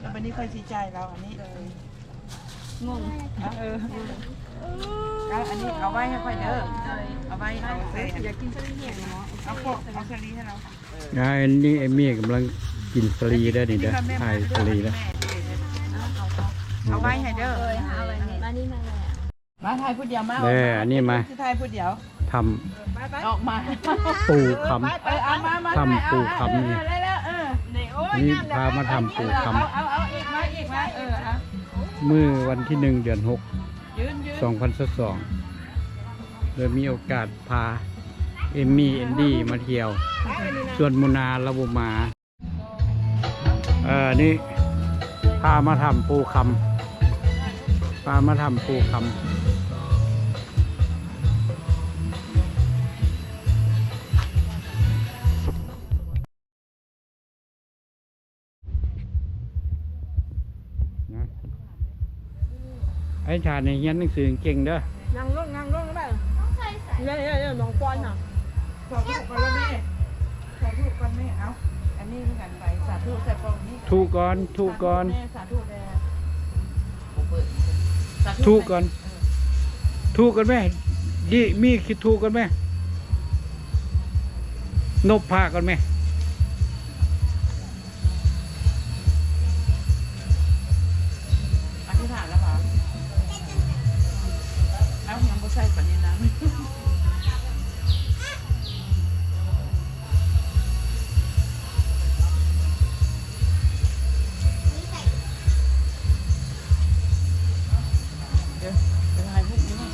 ແລ້ວບັດນີ້ຂ້ອຍຊິຈ່າຍລາວອັນນີ້ ເອີ ງົງ ເອີ ເອົາອັນນີ້ເອົາໄວ້ໃຫ້ຂ້ອຍເດີ ເອົາໄວ້ ເອົາໃສ່ ຢາກກິນສາລີແຫ້ງເນາະ ເອົາພວກ ເອົາສາລີໃຫ້ລາວ ອ່າ ອັນນີ້ເອມມີ້ກຳລັງກິນສາລີເດີນີ້ເດີ ຖ່າຍສາລີເດີ ເອົາໄວ້ໃຫ້ເດີ ເອີ ເອົາໄວ້ນີ້ ມານີ້ ມາແລ້ວ ມາຖ່າຍຜູ້ດຽວ ມາ ເອີ ອັນນີ້ມາ ຊິຖ່າຍຜູ້ດຽວ ຖ້ຳ ອອກມາ ປູຄຳ ເອີ ເອົາມາ ມາ ຖ້ຳປູຄຳນີ້ ເອີ ນີ້ພາມາຖ້ຳປູຄຳ ເອົາ ເອົາ ເອົາອີກ ມາອີກ ມາ ເອີ ເອົາ ມື້ວັນທີໜຶ່ງ ເດືອນຫົກ ສອງພັນຊາວສອງ ໂດຍມີໂອກາດພາເອມມີ້ ແອນດີ້ ມາທ່ຽວ ສ່ວນໝູນາລາວບໍ່ມາ. ເອີ ນີ້ພາມາຖ້ຳປູຄຳ ພາມາຖ້ຳປູຄຳ. ນະ ໄອ້ຖານນີ້ຮຽນໜັງສືເກັ່ງເດີ. ນັ່ງລົງ ນັ່ງລົງໄດ້. ເອີ ເອີ ເອີ ນ້ອງປອນນະ. ສາທຸກ່ອນແມ່ ສາທຸກ່ອນແມ່. ເອົາ ອັນນີ້ຄືກັນໄປ ສາທຸໃສ່ປ່ອງນີ້ ທຸກ່ອນ ທຸກ່ອນ ສາທຸແດ່ ທຸກ່ອນ ທຸກ່ອນແມ່. ດີ ມີຄິດທຸກ່ອນແມ່ ນົບພະກ່ອນແມ່. ອະທິຖານແລ້ວຫວາ? ເອົ້າ ຍັງບໍ່ໃສ່ປານນີ້ນະ. ເດີ ໄປຖ່າຍຮູບຢູ່ນີ້.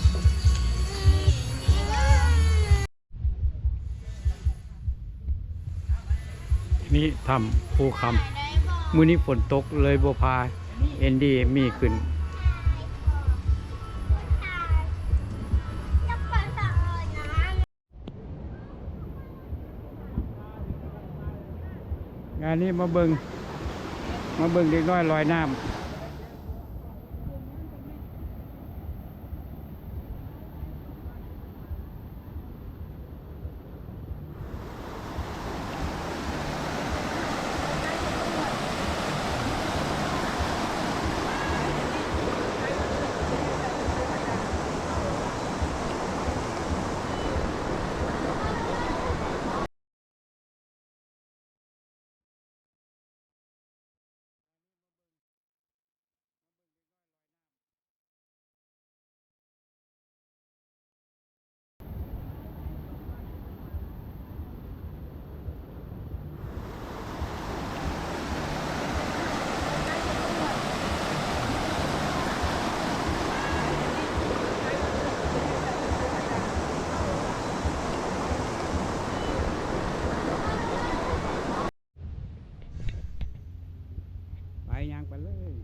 ນີ້ຖ້ຳພູຄຳ ມື້ນີ້ຝົນຕົກເລີຍບໍ່ພາແອນດີ້ ເອມມີ້ ຂຶ້ນ. ງານນີ້ມາເບິ່ງ ມາເບິ່ງເດັກນ້ອຍລອຍນ້ຳ. ໄປ ຍ່າງໄປເລີຍ.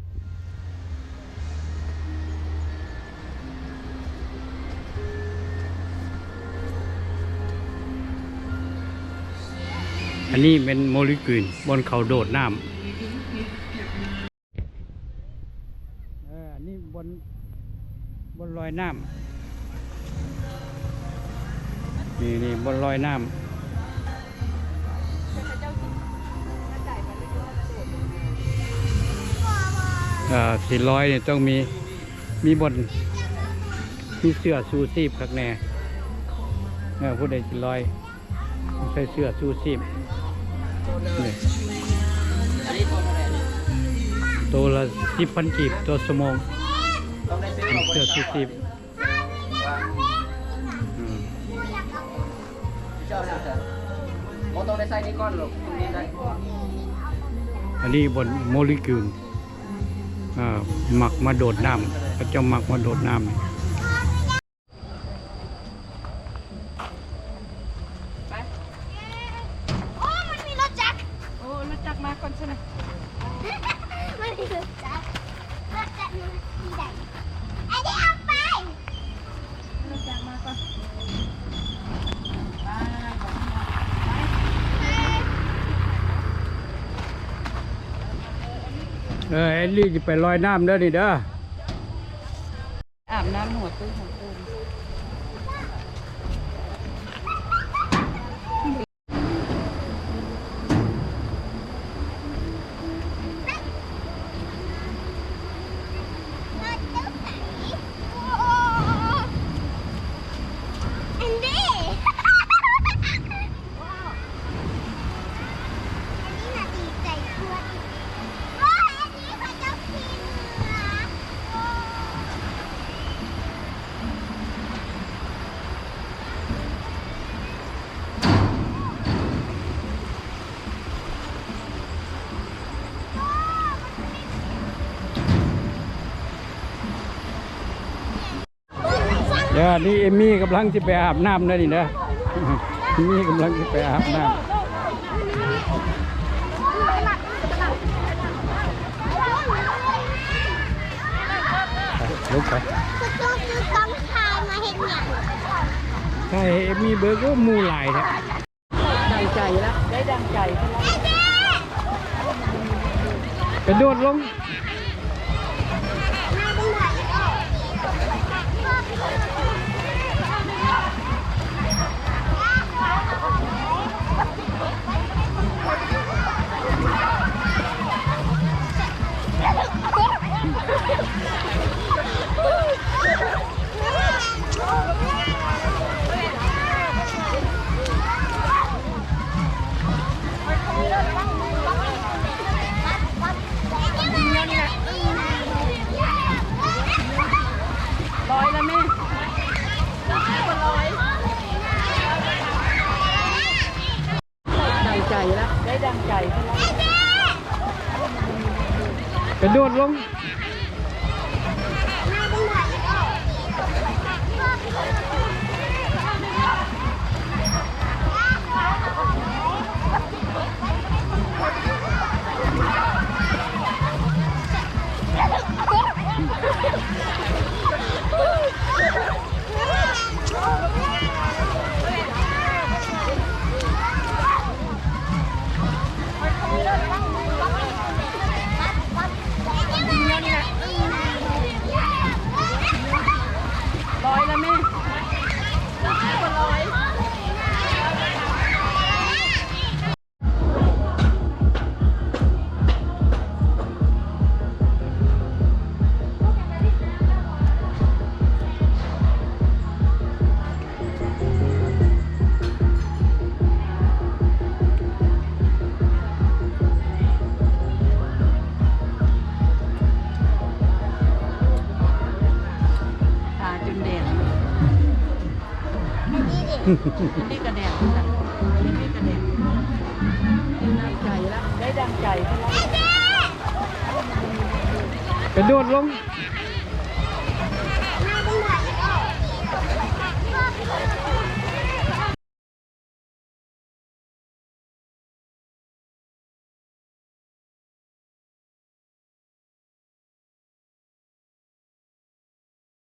ອັນນີ້ແມ່ນໂມລິກຸນ ບ່ອນເຂົາໂດດນ້ຳ. ເອີ ອັນນີ້ບ່ອນ ບ່ອນລອຍນ້ຳ ນີ້ ນີ້ບ່ອນລອຍນ້ຳ. ເອີ ຊິລອຍນີ້ຕ້ອງມີ ມີບ່ອນ ມີເສື້ອຊູຊີບຄັກແນ່. ເອີ ຜູ້ໃດຊິລອຍ ໃສ່ເສື້ອຊູຊີບ ນີ້ ໂຕລະສິບພັນກີບຕໍ່ຊົ່ວໂມງ ເສື້ອຊູຊີບ. ອືມ ອັນນີ້ບ່ອນໂມລິກຸນ ເອີ ມັກມາໂດດນ້ຳ ເຂົາເຈົ້າມັກມາໂດດນ້ຳ. ໄປ ໂອ້ ມັນມີລົດຈັກ ໂອ້ ລົດຈັກມາກ່ອນຊັ້ນນະ ມັນມີລົດຈັກ ລົດຈັກມາທີ່ໃດ ອັນນີ້ເອົາໄປ ລົດຈັກມາກ່ອນ ໄປ ເອີ ແອນດີ້ຊິໄປລອຍນ້ຳເດີນີ້ເດີ. ອາບນ້ຳຫົວຕື້ຫົວຕີນ. ເອີ ນີ້ເອມມີ້ກຳລັງຊິໄປອາບນ້ຳເດີນີ້ເດີ ເອມມີ້ກຳລັງຊິໄປອາບນ້ຳ ລົງໄປ ຄືຕ້ອງຖ່າຍມາເຮັດຫຍັງ? ຖ່າຍໃຫ້ເອມມີ້ເບິ່ງ ໂອ້ ໝູ່ຫຼາຍແທ້. ໄດ້ດັ່ງໃຈລະ ໄດ້ດັ່ງໃຈລະ ກະໂດດລົງ. ລອຍລະແມ່ ລອຍ. ໄດ້ດັ່ງໃຈລະ ໄດ້ດັ່ງໃຈລະ ກະໂດດລົງ. ລອຍລະແມ່ ລອຍ. ຕາຈົນແດງ ອັນນີ້ກະແດງຄືກັນ ອັນນີ້ກະແດງ ໄດ້ດັ່ງໃຈລະ ໄດ້ດັ່ງໃຈລະ ກະໂດດລົງ.